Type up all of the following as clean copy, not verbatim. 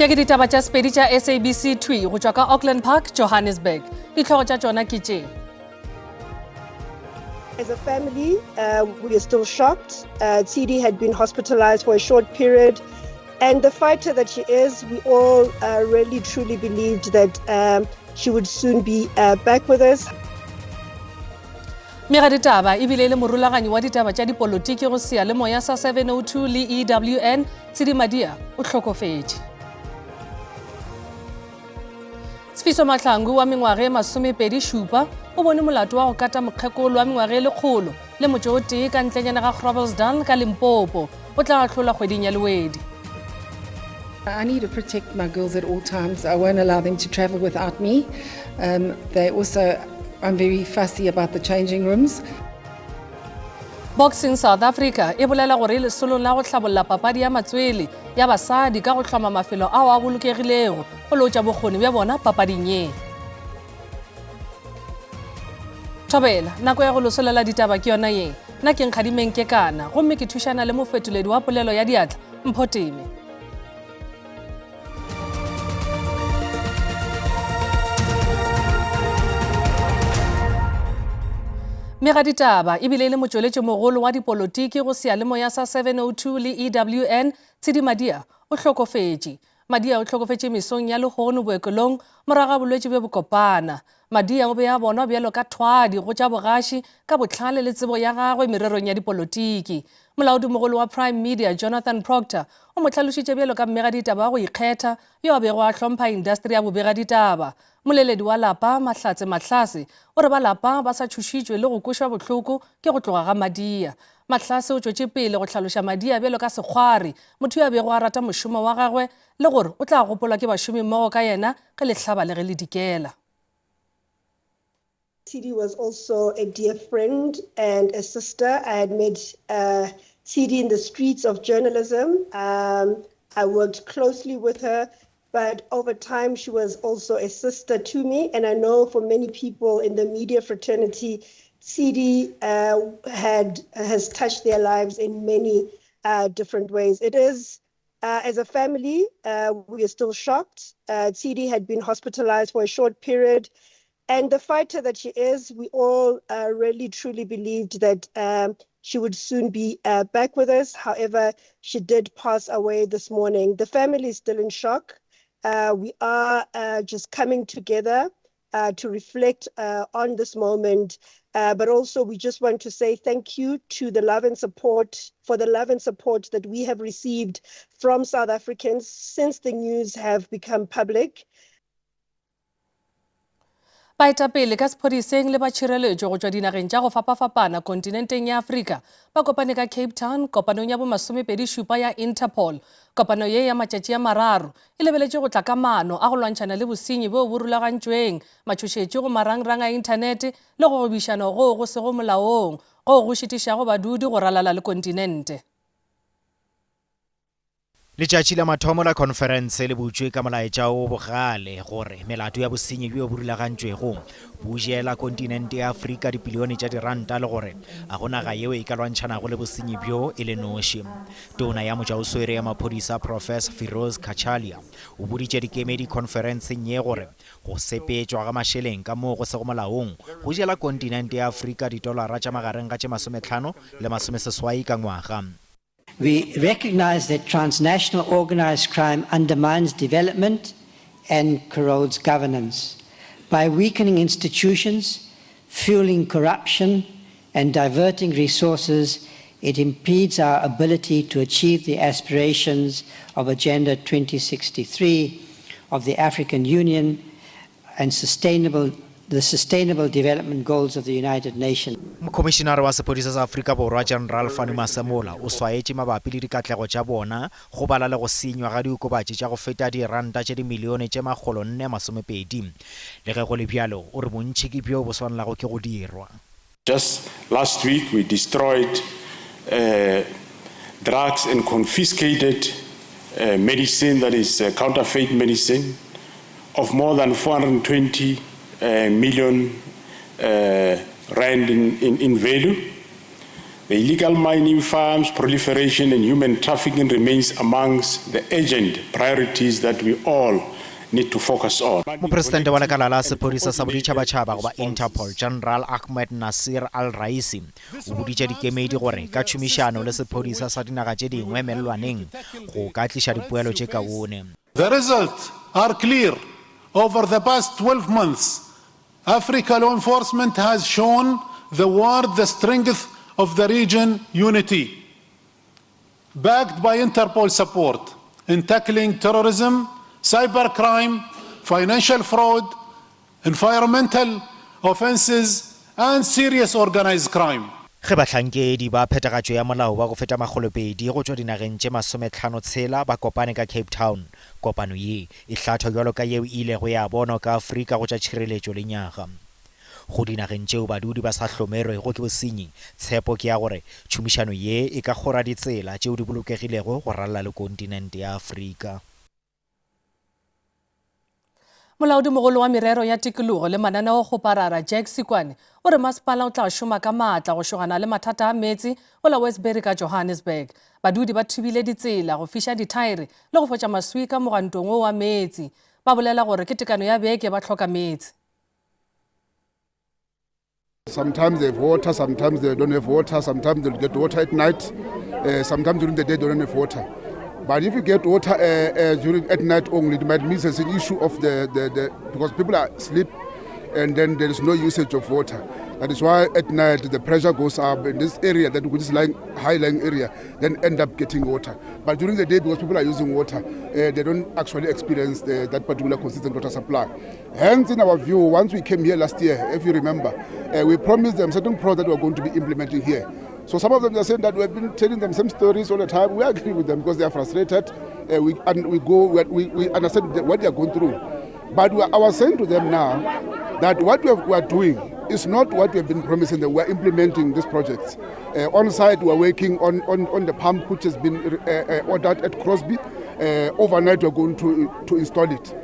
Tše ke ditaba tša Sepedi tša SABC thwi go tšwa ka Auckland Park, Johannesburg. Dihlogo tša tšona ke tše. As a family, uh, we are still shocked. Uh, TD had been hospitalized for a short period. And the fighter that she is, we all uh, really truly believed that um, she would soon be uh, back with us. Mmegaditaba e bile e le morulaganyi wa ditaba tša dipolotiki go seyalemoya sa 702 le EWN, Tshidi Madia o hlokofetše. Sifiso Mahlangu wa mengwaga e masomepedi šupa o bone molato wa go kata mokgekolo wa mengwaga e lekgolo le motšo o tee ka ntlenyana ga Groblersdal ka Limpopo. O tla ahlolwa kgweding ya Lewedi. I need to protect my girls at all times. I won't allow them to travel without me. Um, they also, I'm very fussy about the changing rooms. Boxing South Africa e bolela gore e lesolong la go hlabolla papadi ya matswele ya basadi ka go hloma mafelo ao a bolokegilego go lootša bokgoni bja bona papading ye. Thobela, nako ya go losolela ditaba ke yona ye. Nna ke Nkgadimeng Kekana gomme ke thušana le mofetoledi wa polelo ya diatla, Mpho Teme. Mmegaditaba e bile e le motšweletšimogolo wa dipolotiki go seyalemoya sa 702 le EWN, Tshidi Madia, o hlokofetše. Madia o hlokofetše mesong ya lehono bookelong morago ga bolwetši bjo bokopana. Madia o be a bonwa bjalo ka thwadi go tša bogaši ka bohlale le tsebo ya gagwe mererong ya dipolotiki. Molaodimogolo wa Prime Media Jonathan Procter o mo hlalošitše bjalo ka mmegaditaba wa go ikgetha yo a bego a hlompha indasteri ya bobegaditaba. Moleledi wa lapa, Mahlatse Mahlase, o re ba lapa ba sa tšhošitšwe le go kwešwa bohloko ke go tloga ga Madia. Mahlase o tšwetše pele go hlaloša Madia bjalo ka sekgwari, motho yo a bego a rata mošomo wa gagwe le gore o tla gopolwa ke bašomimmogo ka yena ge le hlaba le ge le dikela. Tshidi was also a dear friend and a sister. I had met uh, Tshidi in the streets of journalism. Um, I worked closely with her, but over time she was also a sister to me. And I know for many people in the media fraternity, Tshidi uh, had has touched their lives in many uh, different ways. It is uh, as a family, uh, we are still shocked. Uh, Tshidi had been hospitalized for a short period. And the fighter that she is, we all uh, really truly believed that um, she would soon be uh, back with us. However, she did pass away this morning. The family is still in shock. Uh, we are uh, just coming together uh, to reflect uh, on this moment. Uh, but also, we just want to say thank you to the love and support for the love and support that we have received from South Africans since the news have become public. Baetapele ka sephodiseng le ba tšhireletšo go tšwa dinageng tša go fapafapana kontinenteng ya Afrika ba kopane ka Cape Town kopanong ya bomasomepedi-šupa ya Interpol. Kopano ye ya matšatši a mararo e lebeletše go tla ka maano a go lwantšhana le bosenyi bjo bo rulagantšweng, matšhošetši go marangrang a inthanete le go gwebišana goo go sego molaong goo go šitišago badudi go ralala le kontinente. Letšatši la mathomo la khonferense le butšwe ka molaetša o bogale gore melato ya bosenyi bjo bo rulagantšwego bo jela kontinente ya Afrika dipilione tša diranta le gore ga go naga yeo e ka lwantšhanago le bosenyi bjo e le noši. Tona ya Motšwaoswere ya Maphodisa Profess Firoz Cachalia o boditše dikemedi khonferenseng ye gore go sepetšwa ga mašeleng ka moo go sego molaong go jela kontinente ya Afrika ditolara tša magareng ga tše masometlhano le masomeseswai ka ngwaga. We recognize that transnational organized crime undermines development and corrodes governance. By weakening institutions, fueling corruption, and diverting resources, it impedes our ability to achieve the aspirations of Agenda 2063 of the African Union and sustainable the Sustainable Development Goals of the United Nations. Mokhomišinare wa Sephodisa sa Afrika Borwa General Fannie Masemola o swaetše mabapi le dikatlego tša bona go bala le go senywa ga diokobatši tša go feta diranta tše dimilione tše 420. Le ge go le bjalo, o re bontši ke bjo bo swanelago ke go dirwa. Just last week we destroyed uh, drugs and confiscated uh, medicine that is uh, counterfeit medicine of more than 420 uh, million uh, rand in, in, in value. The illegal mining farms proliferation and human trafficking remains amongst the urgent priorities that we all need to focus on. Mopresidente wa lekala la sephodisa sa boditšhabatšhaba goba Interpol, General Ahmed Nasir Al-Raisi, o boditše dikemedi gore ka tšhomišano le sephodisa sa dinaga tše dingwe mellwaneng go ka tliša dipoelo tše kaone. The results are clear, over the past 12 months, Africa law enforcement has shown the world the strength of the region unity, backed by Interpol support in tackling terrorism, cybercrime, financial fraud, environmental offences and serious organised crime. Ge bahlankedi ba phethagatšo ya molao ba go feta makgolopedi go tšwa dinageng tše masometlhanotshela ba kopane ka Cape Town, kopano ye e hlathwa bjalo ka yeo e ilego ya bonwa ka Afrika go tša tšhireletšo lenyaga. Go dinageng tšeo badudi ba sa hlomerwego ke bosenyi, tshepo ke ya gore tšhomišano ye e ka kgora ditsela tšeo di bolokegilego go ralala le kontinente ya Afrika. Molaodimogolo wa merero ya tikologo le mananeokgoparara Jack Sikwane o re masepala o tla šoma ka maatla go šogana le mathata a meetse go la Westbury ka Johannesburg. Badudi ba thubile ditsela, go fiša dithaere le go fotša maswika mogwantong wo wa meetse. Ba bolela gore ke tekano ya beke ba hloka meetse. Sometimes they have water, sometimes they don't have water, sometimes they'll get water at night, uh, sometimes during the day they don't have water. But if you get water uh, uh, during at night only, it might mean there's an issue of the, the, the because people are asleep and then there is no usage of water. That is why at night the pressure goes up in this area, that which is lying, high lying area, then end up getting water. But during the day, because people are using water, uh, they don't actually experience the, that particular consistent water supply. Hence, in our view, once we came here last year, if you remember, uh, we promised them certain projects that we are going to be implementing here. So some of them are saying that we have been telling them same stories all the time. We agree with them because they are frustrated. Uh, we, and we go, we, we understand what they are going through. But we are, I was saying to them now that what we, have, we are doing is not what we have been promising them. We are implementing these projects. Uh, on site, we are working on, on, on the pump which has been uh, uh, ordered at Crosby. Uh, overnight, we are going to, to install it.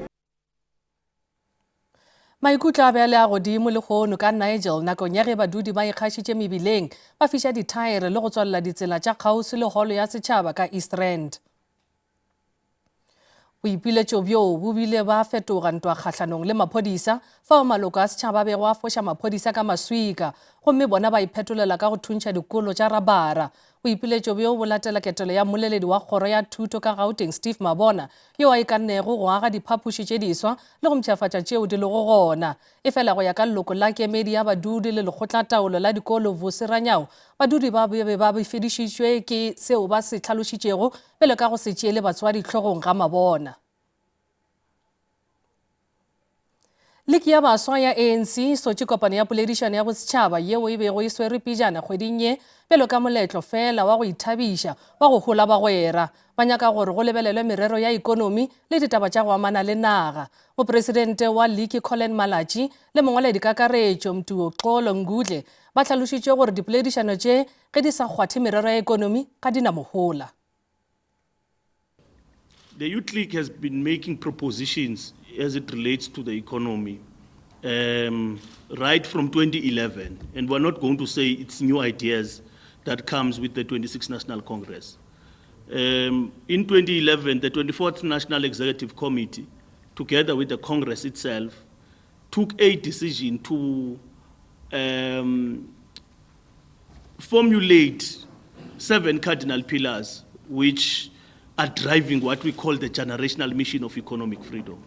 Maikutlo a be a le a godimo lehono ka Nigel nakong ya ge badudi ba ikgašitše mebileng, ba fiša dithaere le go tswalela ditsela tša kgauswi le holo ya setšhaba ka East Rand. Boipiletšo bjoo bo bile ba fetoga ntwa kgahlanong le maphodisa fao maloko a setšhaba a bego a foša maphodisa ka maswika gomme bona ba iphetolela ka go thuntšha dikolo tša rabara. Boipiletšo bjo bo latela ketelo ya mmoleledi wa kgoro ya thuto ka Gauteng Steve Mabona yo a ikannego go aga diphapoši tše diswa le go mpshafatša tšeo di lego gona. Efela go ya ka leloko la kemedi ya badudi le lekgotlataolo la dikolo Vusi Ranyao, badudi ba be ba befedišitšwe ke seo ba se hlalošitšego bjalo ka go se tšeele batswadi hlogong ga Mabona. Liki ya baswa ya ANC e sotše kopano ya poledišano ya bosetšhaba yeo e bego e swerwe pejana kgweding ye bjalo ka moletlo feela wa go ithabiša wa go hola bagwera. Ba nyaka gore go lebelelwe merero ya ekonomi le ditaba tša go amana le naga. Mopresidente wa liki Collen Malatji le mongwaledikakaretšo Mtuoxolo Ngudle ba hlalošitše gore dipoledišano tše ge di sa kgwathe merero ya ekonomi ga di na mohola. The Youth League has been making propositions as it relates to the economy um, right from 2011, and we're not going to say it's new ideas that comes with the 26th National Congress. Um, in 2011, the 24th National Executive Committee, together with the Congress itself, took a decision to um, formulate seven cardinal pillars which are driving what we call the generational mission of economic freedom.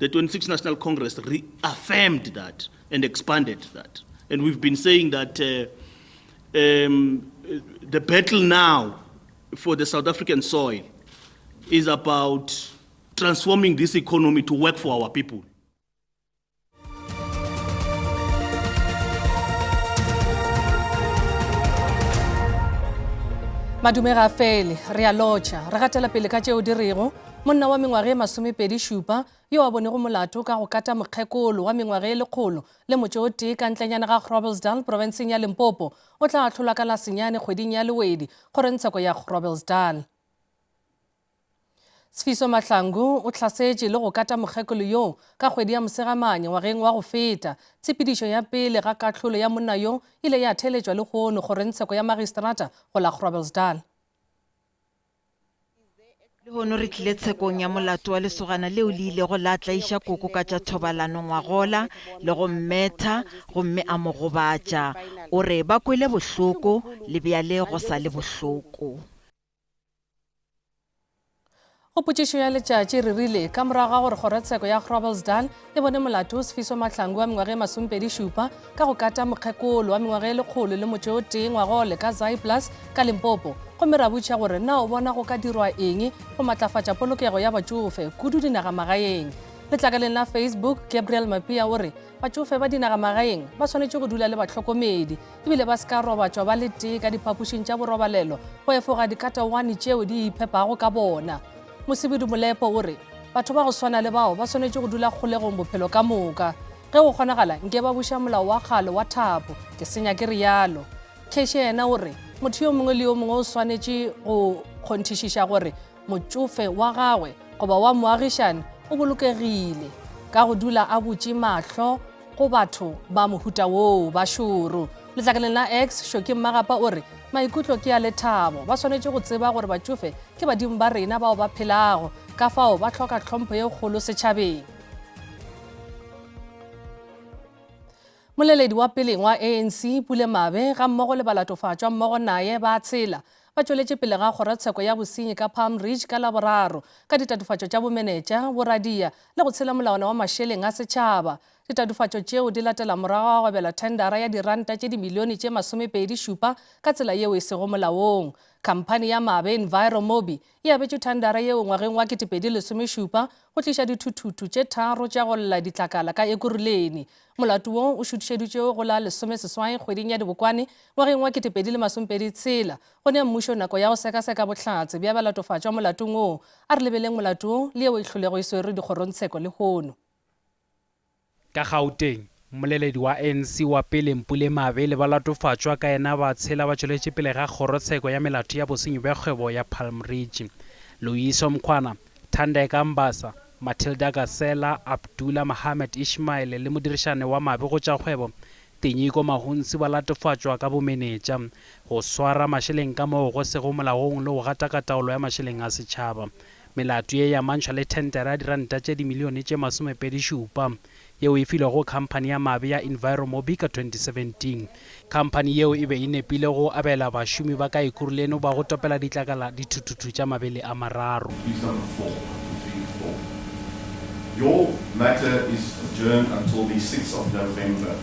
The 26th National Congress reaffirmed that and expanded that. And we've been saying that uh, um, the battle now for the South African soil is about transforming this economy to work for our people. Madume ga fele, re a lotšha. Re gatela pele ka tšeo di rego, monna wa mengwaga e masomepedi šupa yo a bonego molato ka go kata mokgekolo wa mengwaga e lekgolo le motšo o tee ka ntlenyana ga Groblersdal profenseng ya Limpopo o tla ahlolwa ka la senyane kgweding ya Lewedi kgorongtsheko ya Groblersdal. Sfiso Mahlangu o hlasetše le go kata mokgekolo yoo ka kgwedi ya Mosegamanye ngwageng wa go feta. Tshepedišo ya pele ga kahlolo ya monna yo ile ya theeletšwa lehono kgorongtsheko ya magistrata go la Groblersdal. Lehono re tlile tshekong ya molato wa lesogana leo le ilego la tlaiša koko ka tša thobalano ngwagola le go mmetha gomme a mo gobatša. O re ba kwele bohloko le bjale go sa le bohloko. Go potšišo ya letšatši re rile ka morago ga gore kgorotsheko ya Groblersdal e bone molato Sifiso Mahlangu wa mengwaga e masomepedi-šupa ka go kata mokgekolo wa mengwaga e 101 ngwagole ka Zaaiplaas ka Limpopo gomme ra botšiša gore na o bona go ka dirwa eng go matlafatša polokego ya batšofe kudu dinagamagaeng. Letlakaleng la Facebook Gabriel Mapia o re batšofe ba dinagamagaeng ba swanetše go dula le bahlokomedi ebile ba se ka robatšwa ba le tee ka diphapošing tša borobalelo go efoga dikatawane tšeo di iphepago ka bona. Mosebudi Molepo o re batho ba go swana le bao ba swanetše go dula kgolegong bophelo ka moka. Ge go kgonagala nke ba buša molao wa kgale wa thapo, ke senya ke realo. Kheshe yena o re motho yo mongwe le yo mongwe o swanetše go kgonthišiša gore motšofe wa gagwe goba wa moagišani o bolokegile ka go dula a butše mahlo go batho ba mohuta woo ba šoro. Letlakaleng la X, Shoki Mmagapa o re, Maikutlo ke a lethabo. Ba swanetše go tseba gore batšofe ke badimo ba rena bao ba phelago, ka fao ba hloka tlhompho ye kgolo setšhabeng. Moleledi wa peleng wa ANC, Pule Mabe, gammogo le balatofatšwa mmogo naye ba tshela, ba tšweletše pele ga kgorotsheko ya bosenyi ka Palm Ridge ka Laboraro ka ditatofatšo tša bomenetša, boradia le go tshela molawana wa mašeleng a setšhaba. Ditatofatšo tšeo di latela morago ga go abelwa thendara ya diranta tše dimilione tše masomepedi šupa ka tsela yeo e sego molaong. Khamphani ya Mabe Enviromobi e abetšwe thandara yeo ngwageng wa 2017 go tliša dithuthuthu tše tharo tša go lla ditlakala ka Ekurhuleni. Molato wo o šuthišeditšwe go la lesomeseswai kgweding ya Dibokwane ngwageng wa 2026 go nea mmušo nako ya go sekaseka bohlatse bja balatofatšwa molatong woo. A re lebeleng molato wo le yeo e hlolego e swerwe dikgorongtsheko lehono. Ka Gauteng, mmoleledi wa ANC wa pele Mpule Mabe le balatofatšwa ka yena ba tshela ba tšweletše pele ga kgorotsheko ya melato ya bosenyi bja kgwebo ya Palm Ridge. Loyiso Mkhwana, Thandeka Mbasa, Matilda Gasela, Abdullah Mohammed Ishmael le modirišane wa Mabe go tša kgwebo, Tinyiko Mahuntsi ba latofatšwa ka bomenetša, go swara mašeleng ka moo go sego molaong le go gataka taolo ya mašeleng a setšhaba. Melato ye e amantšhwa le thendera ya diranta tše dimilione tše masomepedi-šupa yeo e filwego khamphani ya mabe ya Enviromobi ka 2017. Khamphani yeo e be e nepile go abela bašomi ba ka Ekurhuleni ba go topela ditlakala dithuthuthu tša mabele a mararo. Accused number 4, 2, 3, 4. Your matter is adjourned until the 6th of November.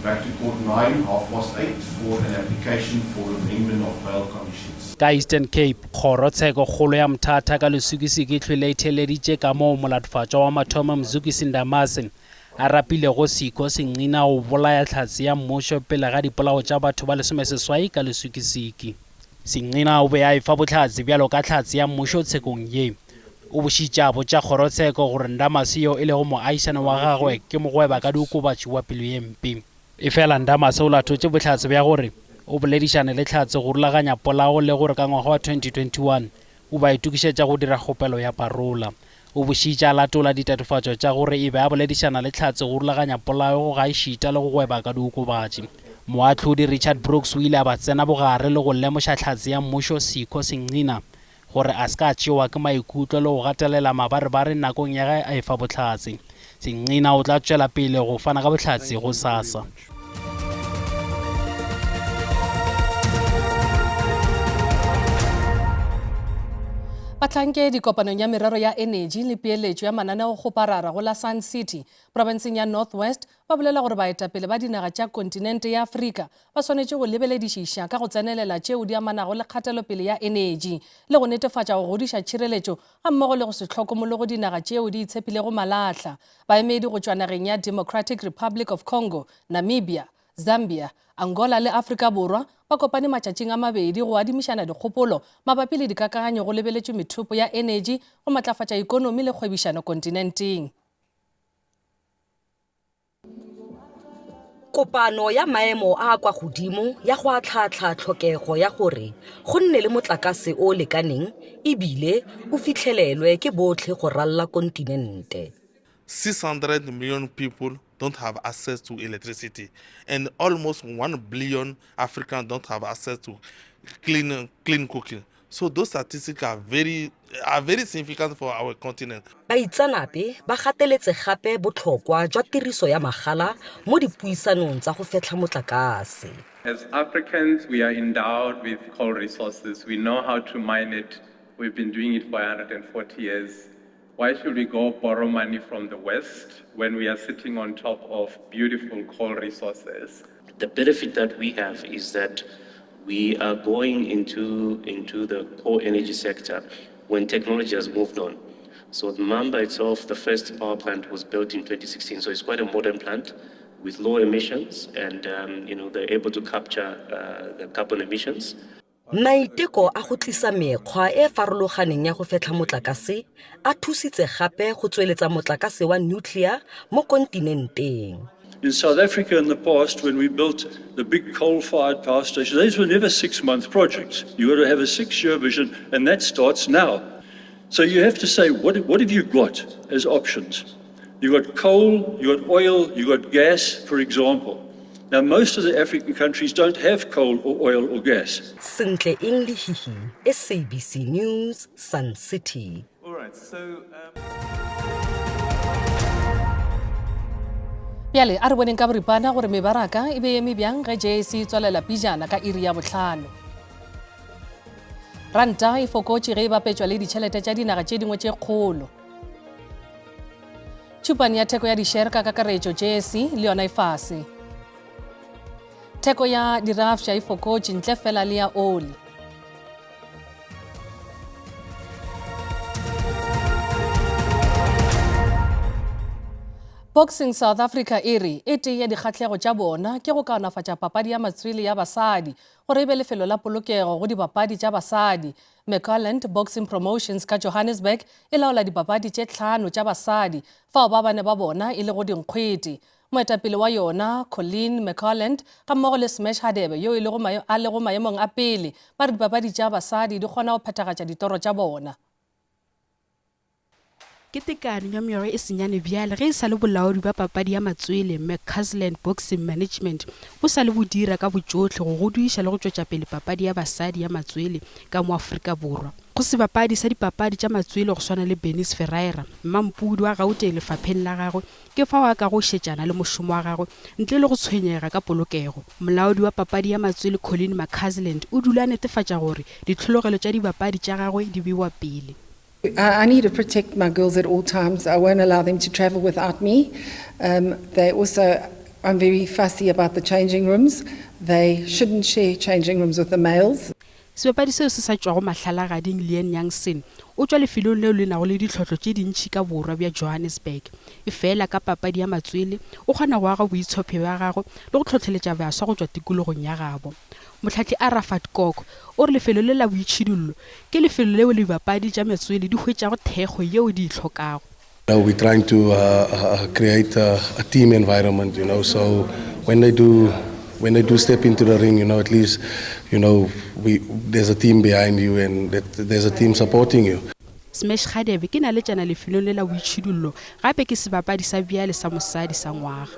Back to court 9, half past 8 for an application for amendment of bail conditions. Ka Eastern Cape, Kgorotsheko Kgolo ya Mthatha ka Lusikisiki e hlwele e theeleditše kamoo molatofatšwa wa mathomo Mzukisi Ndamase a rapilego Sikho Senqina go bolaya hlatse ya mmušo pele ga dipolao tša batho ba lesomeseswai ka Lusikisiki. Senqina o be a efa bohlatse bjalo ka hlatse ya mmušo tshekong ye. O bošitše a botša kgorotsheko gore Ndamase yo e lego moagišane wa gagwe ke mogweba-ka-diokobatši wa pelo ye mpe. Efela Ndamase o latotše bohlatse bja gore o boledišane le Hlatse go rulaganya polao le gore ka ngwaga wa 2021 o be a itokišetša go dira kgopelo ya parola. O bošitše a latola ditatofatšo tša gore e be a boledišana le Hlatse go rulaganya polao gaešita le go gweba ka diokobatši. Moahlodi Richard Brooks o ile a ba tsena bogare le go lemoša Hlatse ya mmušo Sikho Senqina gore a se ka tšewa ke maikutlo le go gatelela mabarebare nakong ya ge a efa bohlatse. Senqina o tla tšwela pele go fana ka bohlatse gosasa. Bahlankedi kopanong ya merero ya enetši le peeletšo ya mananeokgoparara go la Sun City, profenseng ya North West, ba bolela gore baetapele ba dinaga tša kontinente ya Afrika ba swanetše go lebeledišiša ka go tsenelela tšeo di amanago le kgatelopele ya enetši le go netefatša go godiša tšhireletšo gammogo le go se hlokomologo dinaga tšeo di itshepilego malahla. Baemedi go tšwa nageng ya Democratic Republic of Congo, Namibia, Zambia, Angola le Afrika Borwa ba kopane matšatšing a mabedi go adimišana dikgopolo mabapi le dikakanyo go lebeletšwe methopo ya enetši go matlafatša ikonomi le kgwebišano kontinenteng. Kopano ya maemo a a kwa godimo ya go atlhaatlha tlhokego ya gore go nne le motlakase o o lekaneng e bile o fitlhelelwe ke botlhe go ralala kontinente. 600 million people don't have access to electricity and almost 1 billion Africans don't have access to clean, clean cooking. So those statistics are very, are very significant for our continent. Baitseanape ba gateletse gape botlhokwa jwa tiriso ya magala mo dipuisanong tsa go fetlha motlakase. As Africans, we are endowed with coal resources. We know how to mine it. We've been doing it for 140 years. Why should we go borrow money from the West when we are sitting on top of beautiful coal resources? The benefit that we have is that we are going into, into the core energy sector when technology has moved on. So the Mamba itself, the first power plant was built in 2016, so it's quite a modern plant with low emissions and um, you know, they're able to capture uh, the carbon emissions. Maiteko a go tlisa mekgwa e e farologaneng ya go fetlha motlakase a thusitse gape go tsweletsa motlakase wa nuclear mo kontinenteng. In South Africa in the past, when we built the big coal-fired power stations, those were never six-month projects. You got to have a six-year vision, and that starts now. So you have to say, what, what have you got as options? You've got coal, you've got oil, you've got gas, for example. Now, most of the African countries don't have coal or oil or gas. Sentle Eng Lehihi, SABC News, Sun City. All right, so, um... Bjale a re boneng ka boripana gore mebaraka e be eme bjang ge JSE e tswalela pijana ka iri ya bohlano. Ranta e fokotše ge e bapetšwa le ditšhelete tša dinaga tše dingwe tše kgolo. Tšhupane ya theko ya dišere ka kakaretšo JSE le yona e fase. Theko ya dirafša e fokotše ntle fela le ya oli. Boxing South Africa e re e tee ya dikgahlego tša bona ke go kaonafatša papadi ya matswele ya basadi gore e be lefelo la polokego go dibapadi tša basadi. McCarland Boxing Promotions ka Johannesburg e laola dipapadi tše tlhano tša basadi, fao ba bane ba bona e lego dinkgwete. Moetapele wa yona, Colleen McCarland, gammogo le Smash Hadebe yo e lego a lego maemong a pele, ba re dipapadi tša basadi di kgona go phethagatša ditoro tša bona. Ke tekanyo ya mengwaga e senyane bjale ge e sa le bolaodi bja papadi ya matswele, McCausland Boxing Management, bo sa le bo dira ka botšohle go godiša le go tšwetša pele papadi ya basadi ya matswele ka mo Afrika Borwa. Go sebapadi sa dipapadi tša matswele go swana le Bernice Ferreira, mmampudi wa Gauteng lefapheng la gagwe, ke fao a kago šetšana le mošomo wa gagwe ntle le go tshwenyega ka polokego. Molaodi wa papadi ya matswele Colleen McCausland o dula a netefatša gore ditlhologelo tša dibapadi tša gagwe di bewa pele. I, I need to protect my girls at all times. I won't allow them to travel without me. Um, they also, I'm very fussy about the changing rooms. They shouldn't share changing rooms with the males. Sebapadi seo se sa tšwago mahlalagading Leanne Youngson o tšwa lefelong leo le nago le ditlhohlo tše dintši ka borwa bja Johannesburg. Efela ka papadi ya matswele, o kgona go aga boitshophe bja gagwe le go hlohleletša baswa go tšwa tikologong ya gabo. Mohlahli Arafat Kok o re lefelo le la boitšhidullo ke lefelo leo dibapadi tša metswele di hwetšago thekgo yeo di e hlokago. Now we're trying to uh, uh, create a, a team environment, you know, so when they do when they do step into the ring, you know, at least, you know, we, there's a team behind you and that there's a team supporting you. Smash Kgadebe ke naletšana lefelong le la boitšhidullo gape ke sebapadi sa bjale sa mosadi sa ngwaga.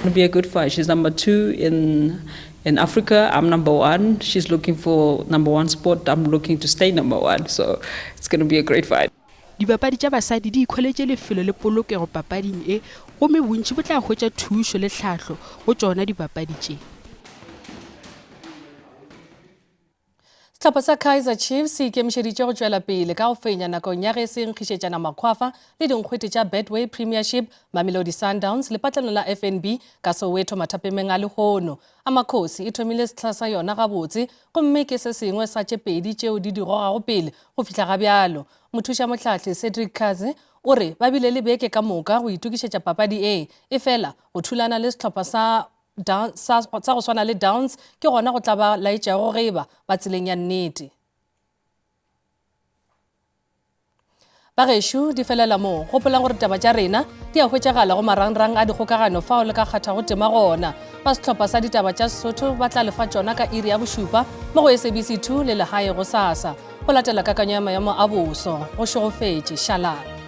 It'll be a good fight. She's number two in in Africa. I'm number one. She's looking for number one spot. I'm looking to stay number one. So it's going to be a great fight. Dibapadi tša basadi di ikhweletše lefelo le polokego papading e gomme bontši bo tla hwetša thušo le tlhahlo go tšona dibapadi tše. Sehlopha sa Kaizer Chiefs se ikemišeditše go tšwela pele ka go fenya nakong ya ge se nkgišetšana makgwafa le dinkgwete tša Betway Premiership, Mamelodi Sundowns lepatlelo la FNB ka Soweto mathapemeng a lehono. Amakhosi e thomile sehla sa yona gabotse gomme ke se sengwe sa tše pedi tšeo di di gogago pele go fihla ga bjalo. Mothušamohlahli Cedric Kaze o re ba bile le beke ka moka go itokišetša papadi e, efela go thulana le sehlopha sa sa, sa go swana le Downs ke gona go tla ba laetšago ge e ba ba tseleng ya nnete. Bagešo, di felela moo. Gopolang gore ditaba tša rena di a hwetšagala go marangrang a dikgokagano fao le ka kgathago tema gona. Ba sehlopha sa ditaba tša Sesotho ba tla lefa tšona ka iri ya bošupa mo go SABC 2 le Lehae gosasa. Go latela kakanyo ya maemo a boso. Go šegofetše. Šalang.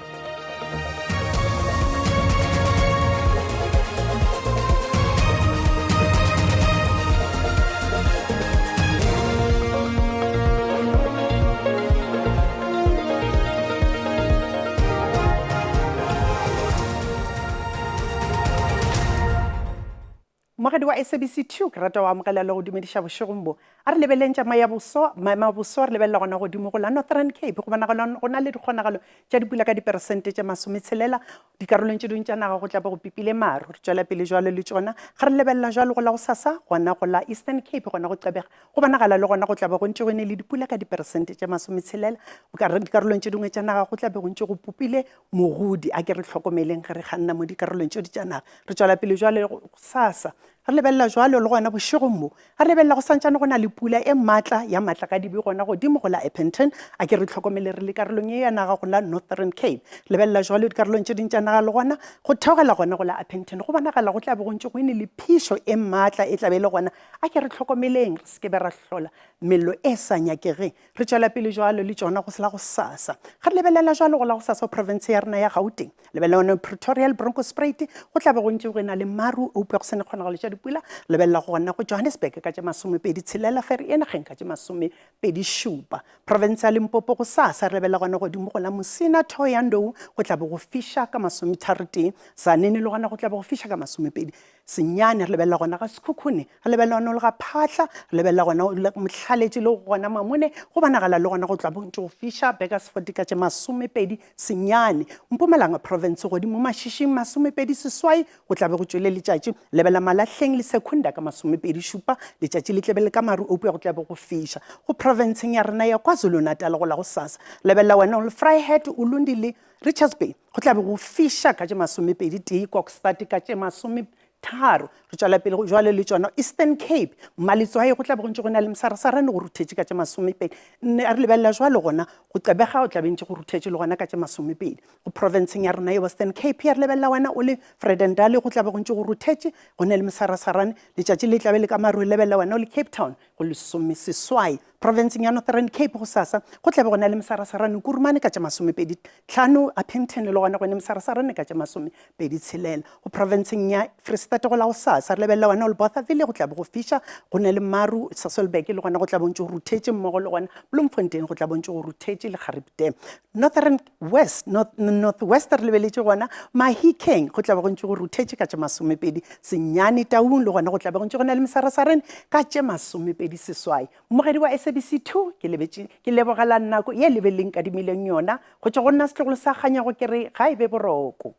Mmogedi wa SABC 2 ke rata go amogela le go dumediša bošegong bo. A re lebeleng tša mayaboso, maemo a boso re lebelela gona godimo go la Northern Cape go bonagala go na le dikgonagalo tša dipula ka diperesente tše masometshela dikarolong tše dingwe tša naga go tla be go pipile maru. Re tšwela pele jwalo le tšona ga re lebelela jwalo go la gosasa gona go la Eastern Cape gona go Gqeberha Go bonagala le gona go tla be go ntše go ne le dipula ka diperesente tše masometshela. Dikarolong tše dingwe tša naga go tla be go ntše go popile mogodi. A ke re hlokomeleng ge re kganna mo dikarolong tšeo tša naga. Re tšwela pele jwale gosasa. Re lebelela jwalo le gona bošegong mo. Re lebelela go santšane go na le pula e matla ya matlakadibe gona godimo go la Upington. A ke re hlokomele re le karolong ye ya naga go la Northern Cape. Lebelela jwalo dikarolong tše dingwe tša naga le gona go theogela gona go la Upington go bonagala go tla be go ntše go e ne le phišo e matla e tla be e le gona. A ke re hlokomeleng re se ke be ra hlola mello e sa nyakegeng. Re tšwela pele jwalo le tšona go la gosasa. Ge re lebelela jwalo go la gosasa go profense ya rena ya Gauteng, lebelela gona Pretoria le Bronkhorstspruit, go tla be go ntše go e-na le maru eupša go se na kgonagalo tša dipula. Lebelela gona go Johannesburg ka tše masomepedi tshelela, Vereeniging ka tše masomepedi šupa. Profense ya Limpopo gosasa re lebelela gona godimo go la Musina, Thohoyandou go tla be go fiša ka masometharotee, Tzaneen le gona go tla be go fiša ka masomepedi Senyane, re lebelela gona ga Sekhukhune, re lebelela gona le ga Phahla, re lebelela gona Mohlaletše le gona Mamone, go bonagala le gona go tla bo ntše go fiša Burgersfort ka tše masomepedi senyane. Mpumalanga Province godimo Mašišing masomepedi seswai go tla be go tšwele letšatši, lebelela Malahleng le Secunda ka masomepedi šupa, letšatši le tle be le ka maru eupša go tla be go fiša. Go profenseng ya rena ya KwaZulu-Natal go la gosasa, lebelela wena le Vryheid, Ulundi le Richards Bay go tla be go fiša ka tše masomepedi tee, Kokstad ka tše masometharo. Re tšwela pele jwale le tšona Eastern Cape, Maletswai go tla be go ntše go na le mosarasarane go ruthetše ka tše masomepedi nne. Re lebelela jwale gona go Gqeberha go tla be ntše go ruthetše le gona ka tše masomepedi. Go profenseng ya rena ya Western Cape ya re lebelela wena o le Vredendal go tla be go ntše go ruthetše go na le mosarasarane, letšatši le tla be le ka maru. Lebelela wena o le Cape Town go lesomeseswai. Profenseng ya Northern Cape gosasa go tla be go na le mesarasarane Kurumane ka tše masomepedi tlhano, Upington le gona go ne mesarasarane ka tše masomepedi tshelela. Go profenseng ya Free State go la gosasa re lebelela wena o le Bothaville go tla be go fiša go ne le maru, Sasolburg le gona go tla be go ntše go ruthetše mmogo le gona Bloemfontein go tla be go ntše go ruthetše le Gariep Dam. Northern West, North, North West re lebeletše gona Mahikeng go tla be go ntše go ruthetše ka tše masomepedi senyane, Taung le gona go tla be go ntše go na le mesarasarane ka tše masomepedi seswai. Mmogedi wa SABC 2 ke lebetše ke lebogela nako ye le be le nkadimileng yona go tšwa go nna setlogolo sa Kganyago ke re ga e be boroko.